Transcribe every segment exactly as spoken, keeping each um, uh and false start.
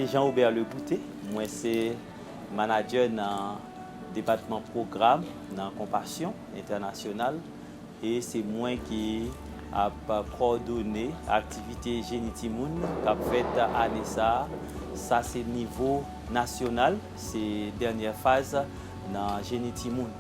Jean Robert Legoute, mwen se manadjè nan depatman pwogram nan Konpasyon Entènasyonal, e se mwen ki ap kowòdone aktivite Jeni Timoun k ap fèt ane sa a. Sa se nivo nasyonal, se dènyè faz nan Jeni Timoun.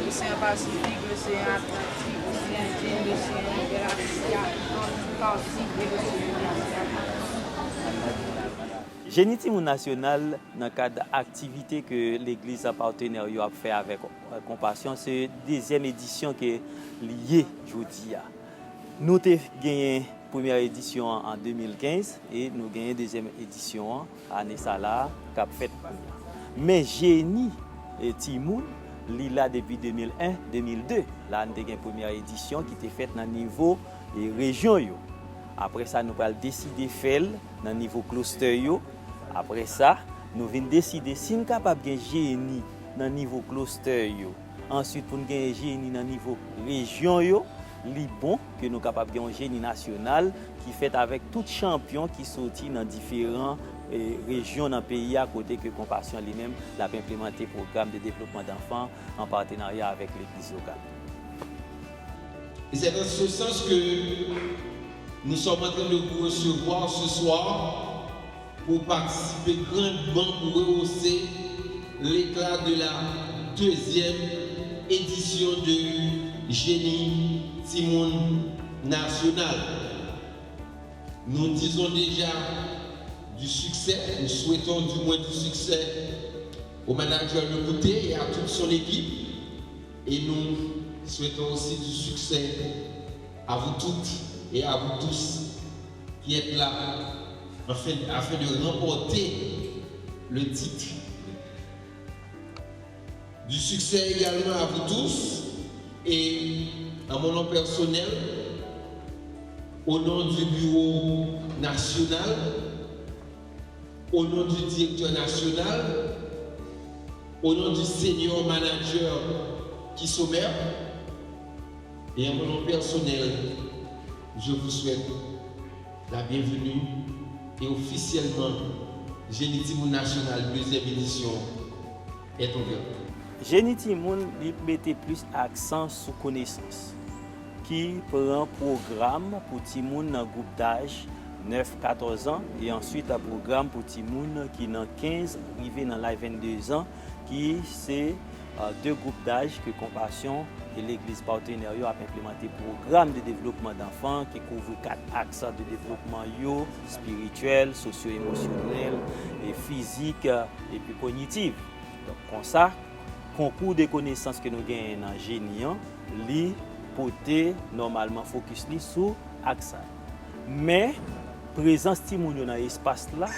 L'océan Pacifique, l'océan Atlantique, l'océan Indien, l'océan Eurasia, l'océan Pacifique et l'océan Pacifique. Jeni Timoun Nasyonal nan kad aktivite ke legliz patenè yo ap fè avèk Konpasyon, se dezyèm edisyon ke li ye jodi a. Nou te genyen premyè edisyon an an de mil kenz e nou genyen dezyèm edisyon an ane sa la a k ap fèt kounye a. Men Jeni e Timoun, li la depi de mil en, de mil de. La n te gen premyè edisyon ki te fèt nan nivo e rejyon yo. Apre sa, nou pral deside fè l nan nivo klostè yo. Apre sa, nou vin deside si n kapab gen Jeni nan nivo klostè yo. Answit, pou n genyen Jeni nan nivo rejyon yo, li bon ke nou kapab gen yon Jeni nasyonal ki fèt avèk tout chanpyon ki soti nan diferan e, rejyon nan peyi a, kote ke Konpasyon li menm l ap enplimante pwogram de devlopman danfan an patenarya avèk legliz lokal. Et c'est dans ce sens que nous sommes en train de vous recevoir ce soir pour participer grandement, pour rehausser l'éclat de la deuxième édition de Jeni Timoun Nasyonal. Nous disons déjà du succès, nous souhaitons du moins du succès au manager Legoute et à toute son équipe. Et nous souhaitons aussi du succès à vous toutes et à vous tous qui êtes là afin, afin de remporter le titre. Du succès également à vous tous et à mon nom personnel, au nom du bureau national, au nom du directeur national, au nom du senior manager Kisomer, et à mon nom personnel, je vous souhaite la bienvenue et officiellement Jeni Timoun Nasyonal deuxième édition est ouverte. Jeni Timoun, li mete plis aksan sou konesans, ki pran pwogram pou timoun nan gwoup daj nèf katòz an e answit pwogram pou timoun ki nan kenz rive nan laj venndezan, ki se de gwoup daj ke Konpasyon e legliz patenè yo ap enplimante pwogram de devlopman danfan ki kouvri kat aks de devlopman yo, espirityèl, sosyo-emosyonèl, e fizik, epi konyitiv. Donk, konsa, konkou de konesans ke nou genyen nan Jeni an, li pote nòmalman fokis li sou aks sa yo. Men, Prezans timoun yo nan espas la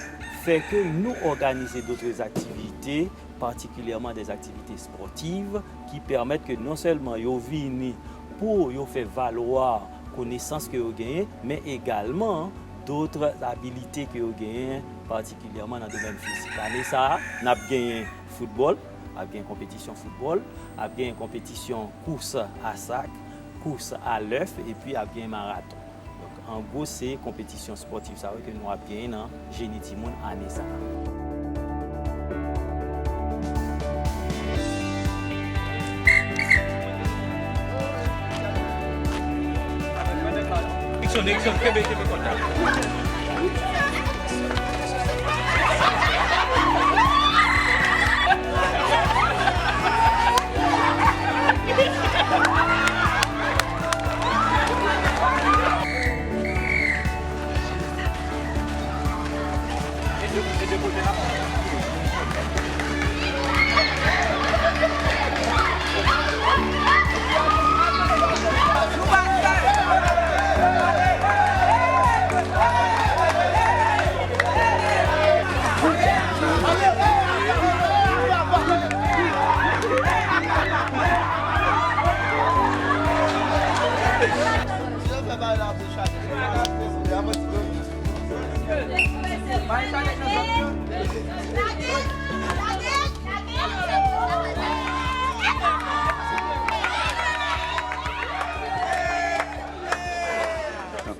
fè ke nou òganize dotres aktivite, patikilyèman dè aktivite spòtiv ki pèmèt ke non sèlman yo vini pou yo fè valwa konesans ke yo genyen, men egalman dotres abilite ke yo genyen, patikilyèman nan domèn fizik. Ane sa a, n ap genyen foutbòl, ap gen konpetisyon foutbòl, ap gen konpetisyon kous a sak, kous a lèf, epi ap gen maraton. Donk, an gwo, se konpetisyon espòtif sa yo ke nou ap genyen nan Jeni Timoun ane sa a. Nixon, Nixon, kenbe, kenbe kontak.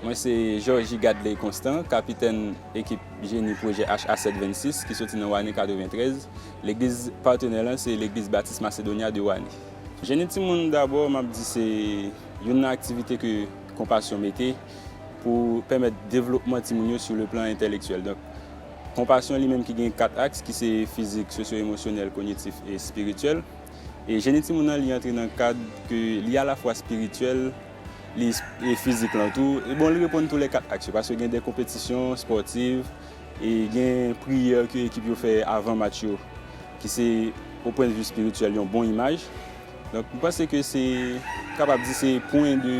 Mwen se Georgy Gadley Constant, kapitèn ekip jeni pwojè H A sèt vennsis ki soti nan Wane katreventrèz, legliz patenè lan se legliz Batis Masedonya de Wane. Jeni timoun dabò, m ap di se youn nan aktivite ke Konpasyon mete pou pèmèt devlopman timoun yo sou le plan entèlektyèl. Donk, Konpasyon li menm ki gen kat aks ki se fizik, sosyo-emosyonèl, konyitif e espirityèl. E jeni timoun nan li antre nan kad ke li alafwa espirityèl, li e fizik lan tou. E bon, li reponn tou lè kat aks yo, paske gen de konpetisyon espòtiv, e gen priyè ke ekip yo fè avan match yo, ki se, o pwennvi espirityèl, yon bon imaj. Donk, m panse ke se, kapab di se pwen de,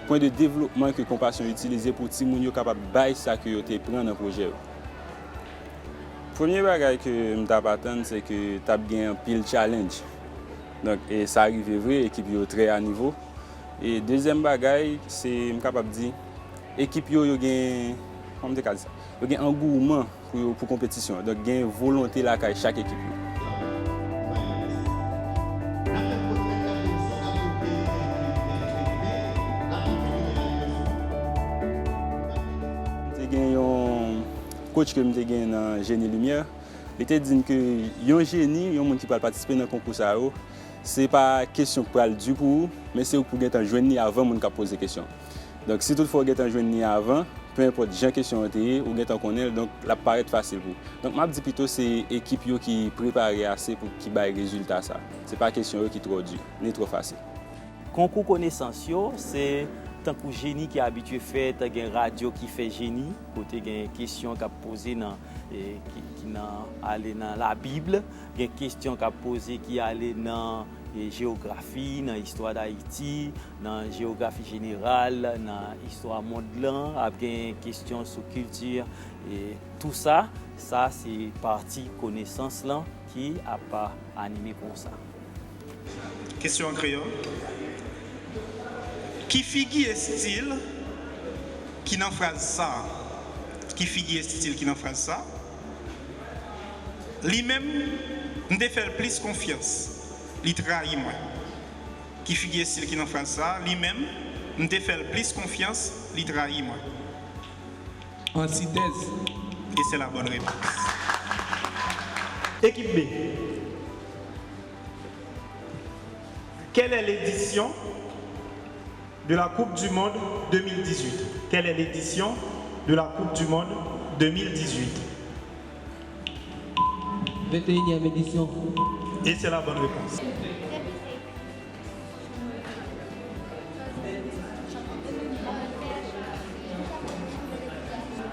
pwen de devlopman ke Konpasyon itilize pou timoun yo kapab bay sa ke yo te pran nan pwojè yo. Premye bagay ke m t ap atann, se ke t ap gen anpil challenge. Donk, e sa rive vre, ekip yo trè a nivo. E dezyèm bagay, se, m kapab di, ekip yo, yo gen, kòman m te ka di sa? Yo gen angouman pou yo, pou konpetisyon. Donk, gen volonte lakay chak ekip yo. Te gen yon coach ke m te gen nan Jeni Limyè. Li te di n ke yon jeni, yon moun ki pral patisipe nan konkou sa yo, se pa kesyon k pral di pou ou, men se ou k pou gentan jwenn li avan moun k ap poze kesyon. Donk, si toutfwa ou gentan jwenn li avan, pe enpòt jan kesyon an te ye, ou gentan konnen l, donk, l ap parèt fasil pou ou. Donk, m ap di pito se ekip yo ki prepare ase pou ki bay rezilta sa. Se pa kesyon yo ki twò di, ni twò fasil. Konkou konesans yo, se tankou jeni ki abitye fèt, gen radyo ki fè jeni, kote gen kesyon k ap poze nan, e, ki, ki nan, ale nan Labib, gen kesyon k ap poze ki ale nan, e, jewografi, nan istwa Dayiti, nan jewografi jeneral, nan istwa mond lan, ap gen kesyon sou kilti, e, tou sa, sa se pati konesans lan ki ap anime konsa. Kesyon an kreyòl. Ki figi estil ki nan fraz sa a? Ki figi estil ki nan fraz sa a? Li menm, m te fè l plis konfyans, li trayi mwen. Ki figi estil ki nan fraz sa a? Li menm, m te fè l plis konfyans, li trayi mwen. Antitèz. Et c'est la bonne réponse. Équipe B. Quelle est l'édition de la Coupe du Monde deux mille dix-huit? Quelle est l'édition de la Coupe du Monde deux mille dix-huit? Vingt et unième édition. Et c'est la bonne réponse.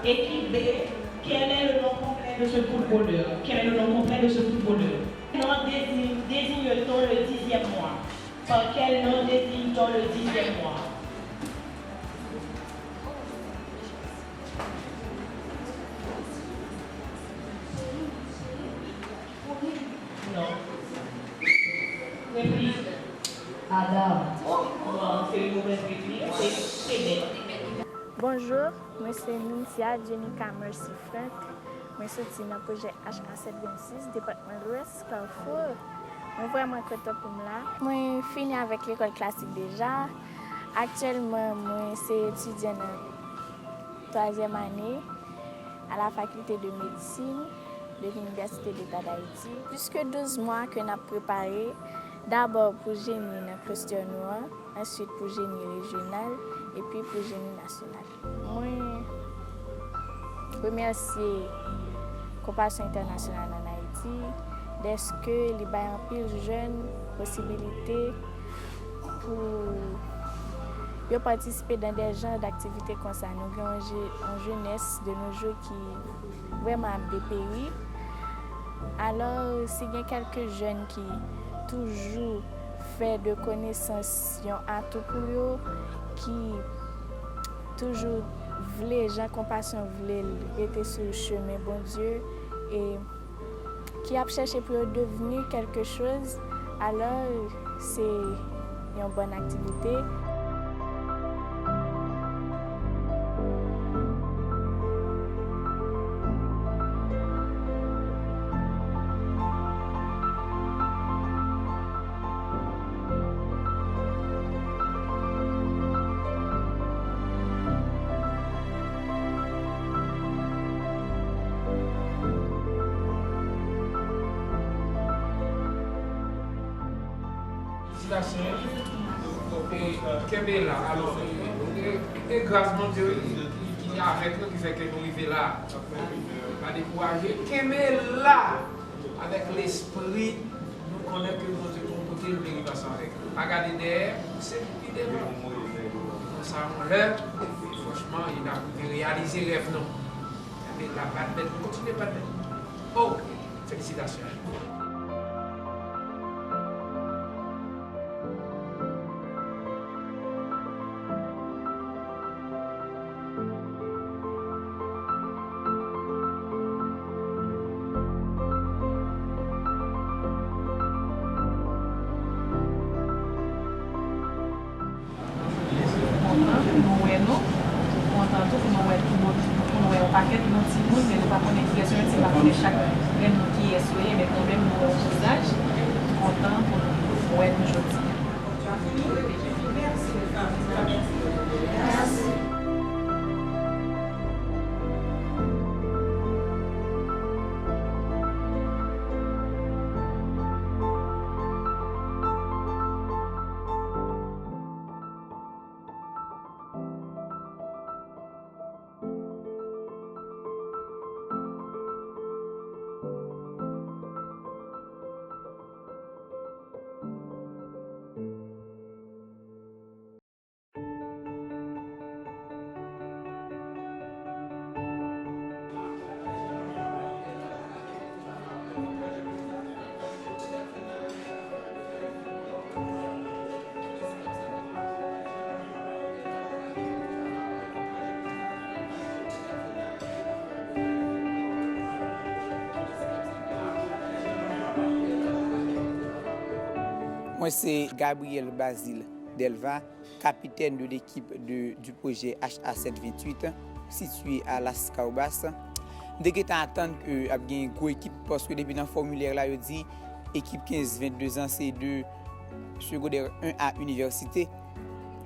Équipe B, quel est le nom complet de ce footballeur? Quel est le nom complet de ce footballeur? Nom dési-, désigne-t-on le dixième mois? Par quel nom désigne-t-on le dixième mois? Bonjou, mwen se Nunzia Jenica Mercy Frank. Mwen soti nan pwojè H A sèt vennsis, depatman Lwès, Carrefour. Mwen vrèman kontan pou m la. Mwen fini avèk lekòl klasik deja. Aktyèlman, mwen se etidyan nan twazyèm ane à la faculté de médecine de l'Université d'État d'Haïti. Plis ke douz mwa ke n ap prepare, dabò pou jeni nan cluster nou an, answit pou jeni rejyonal, epi pou jeni nasyonal. Mwen remèsye Konpasyon Entènasyonal ann Ayiti, dèske li bay anpil jèn posibilite pou yo patisipe dan de jan daktivite konsa. Nou gen yon je-, yon jenès de nos jours ki vrèman ap deperi. Alò, si gen kèlke jèn ki toujou fè de konesans yon atou pou yo, ki toujou vle, jan Konpasyon vle l, rete sou chemen Bondye, e ki ap chèche pou yo devni kèlke choz, alò, se yon bòn aktivite. Felisitasyon. E, kenbe la. Alò, e, e gras Bondye ki, ki avèk nou, ki fè ke nou rive la. Pa dekouraje. Kenbe la avèk lespri nou konnen ke Bondye gon kote nou te rive ansanm avèk li. Pa gade dèyè, se pi devan. Konsa, yon lè, franchman, e n ap rive reyalize rèv nou. Kenbe la, bat bèt, nou kontinye bat bèt. Oh, felisitasyon. Kontan pou nou wè nou. Kontan tou pou nou wè, pou nou, pou nou wè yon pakèt bon timoun, men nou pa konnen kiyès yo ye, nou pa konnen chak grenn moun kiyès yo ye, men kanmenm nou wè yon vizaj. Kontan pou nou wè nou jodi a. Mwen se Gabriel Bazile Delva, kapitèn de lekip de, du pwojè H A sèt venntuit, sitiye a Las Caubas. M te gentan atann ke ap gen gwo ekip, paske depi nan fòmilè la, yo di ekip kenz vennde zan se de segondè en a inivèsite.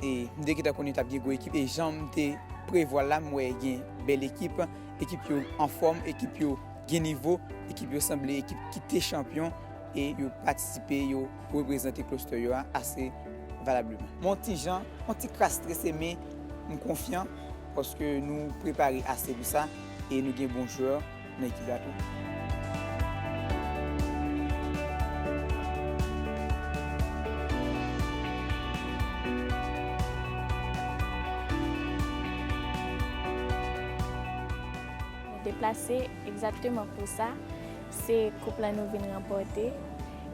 E m te gentan konnen t ap gen gwo ekip. E jan m te prevwa l la, m wè gen bèl ekip. Ekip yo anfòm, ekip yo gen nivo, ekip yo sanble ekip ki te chanpyon. E yo patisipe, yo reprezante cluster yo a ase valableman. Mwen yon ti jan, yon ti kras strese, men m konfyan, paske nou prepare ase pou sa, e nou gen bon jwè nan ekip la tou. Nou deplase egzakteman pou sa. Se koup lan nou vin ranpòte.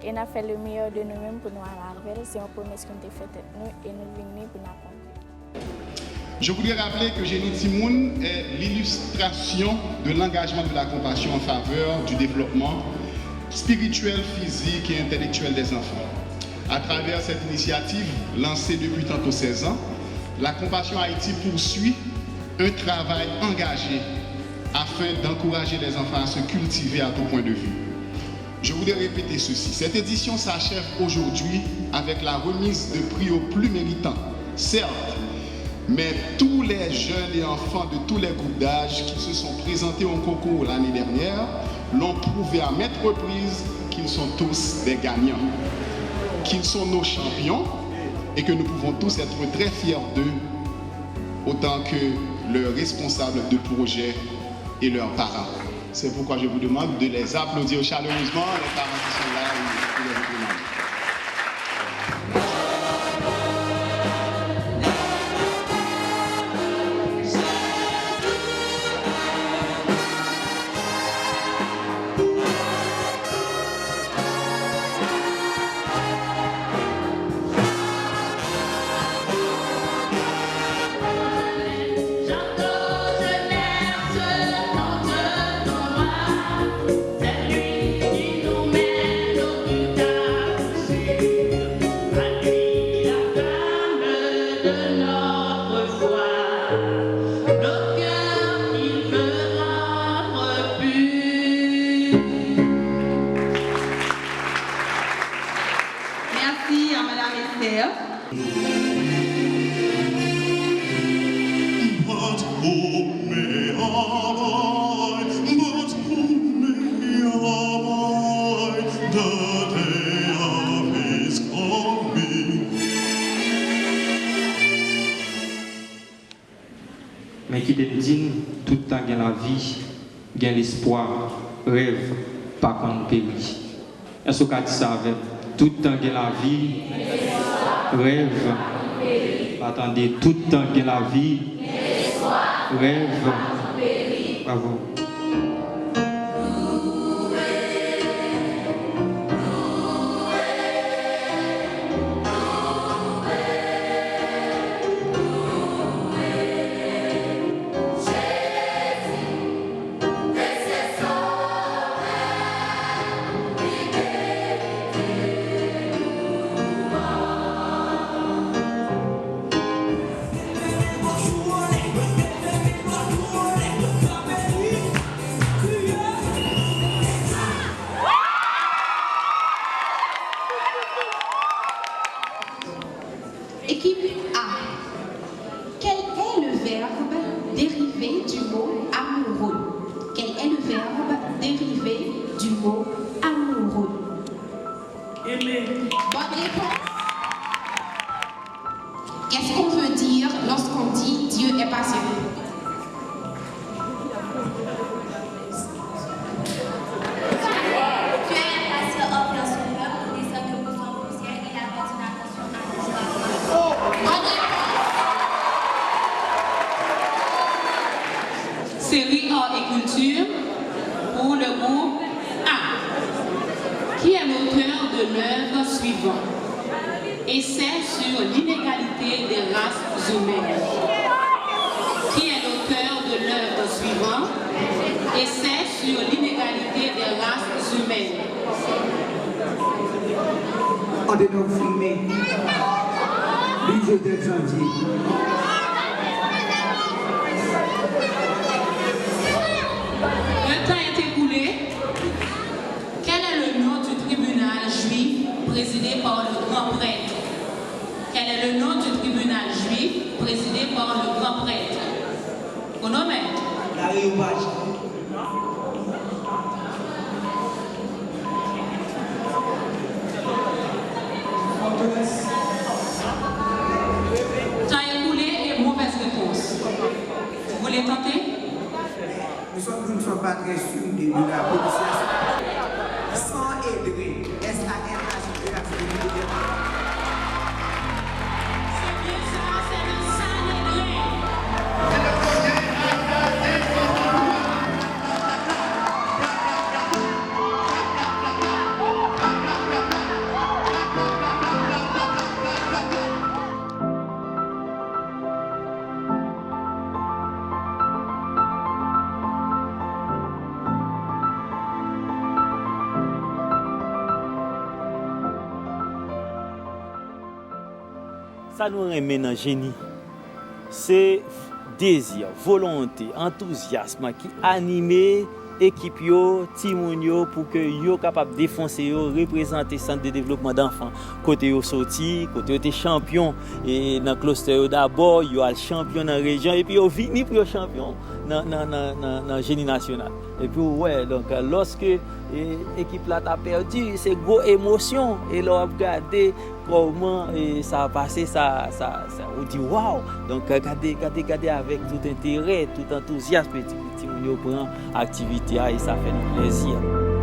E n ap fè le meilleur de nous-mêmes pou nou al avè l. Se yon pwomès ke nou te fè tèt nou e nou vini pou n akonpli. Je voudrais rappeler que Génie Timoun est l'illustration de l'engagement de la Compassion en faveur du développement spirituel, physique et intellectuel des enfants. À travers cette initiative lancée depuis tantôt seize ans, la Compassion Haïti poursuit un travail engagé afin d'encourager les enfants à se cultiver à tout point de vue. Je voudrais répéter ceci. Cette édition s'achève aujourd'hui avec la remise de prix aux plus méritants. Certes, mais tous les jeunes et enfants de tous les groupes d'âge qui se sont présentés au concours l'année dernière l'ont prouvé à maintes reprises qu'ils sont tous des gagnants, qu'ils sont nos champions et que nous pouvons tous être très fiers d'eux, autant que leurs responsables de projet et leurs parents. C'est pourquoi je vous demande de les applaudir chaleureusement, les parents qui sont là et les autres membres. Merci à Madame Esther. Men kite m di n, tout tan gen lavi, gen lespwa, rèv pa konn peri. Èske w ka di sa avè m? Tout tan gen lavi, rèv pa tande. Tout tan gen lavi, rèv. Bravo. Équipe A. Quel est le verbe dérivé du mot amoureux? Quel est le verbe dérivé du mot amoureux? Aimer. Bonne réponse. Qu'est-ce qu'on veut dire lorsqu'on dit Dieu est patient? Dieu est patient envers son peuple, désire que vous en poussière, il accorde une attention à nos parents. Bonne réponse. Série Art et Culture pour le groupe A. Qui est l'auteur de l'œuvre suivante? Essai sur l'inégalité des races humaines. Qui est l'auteur de l'œuvre suivante? Essai sur l'inégalité des races humaines. Andedan w filme. Louis Joseph Janvier. Le temps est écoulé. Quel est le nom du tribunal juif présidé par le grand prêtre? Quel est le nom du tribunal juif présidé par le grand prêtre? Pwonomè. Laréopaj. Fòterès. Tan ekoule e movèz repons. Vous voulez tenter? Nous sommes, nous ne sommes pas très sûrs de, de la prononciation. Sanhédrin. S A N H E A, c'est le nom de Dieu. C'est bien ça, c'est le Sanhédrin. Sa nou renmen nan Jeni, se dezi, volonte, antouzyasm ki anime ekip yo, timoun yo, pou ke yo kapab defonse yo, reprezante Sant de Devlopman Danfan kote yo soti, kote yo te chanpyon e nan klastè yo dabò, yo al chanpyon nan rejyon, epi yo vini pou yo chanpyon nan, nan, nan, nan, nan Jeni Nasyonal. Epi w wè, donk, lòske e, ekip la ta pèdi, se gwo emosyon. E lè w ap gade kòman e, sa pase, sa, sa, sa, ou di, waw! Donk, gade, gade, gade avèk tout enterè, tout antouzyasm, ti, timoun yo pran aktivite a e sa fè nou plezi.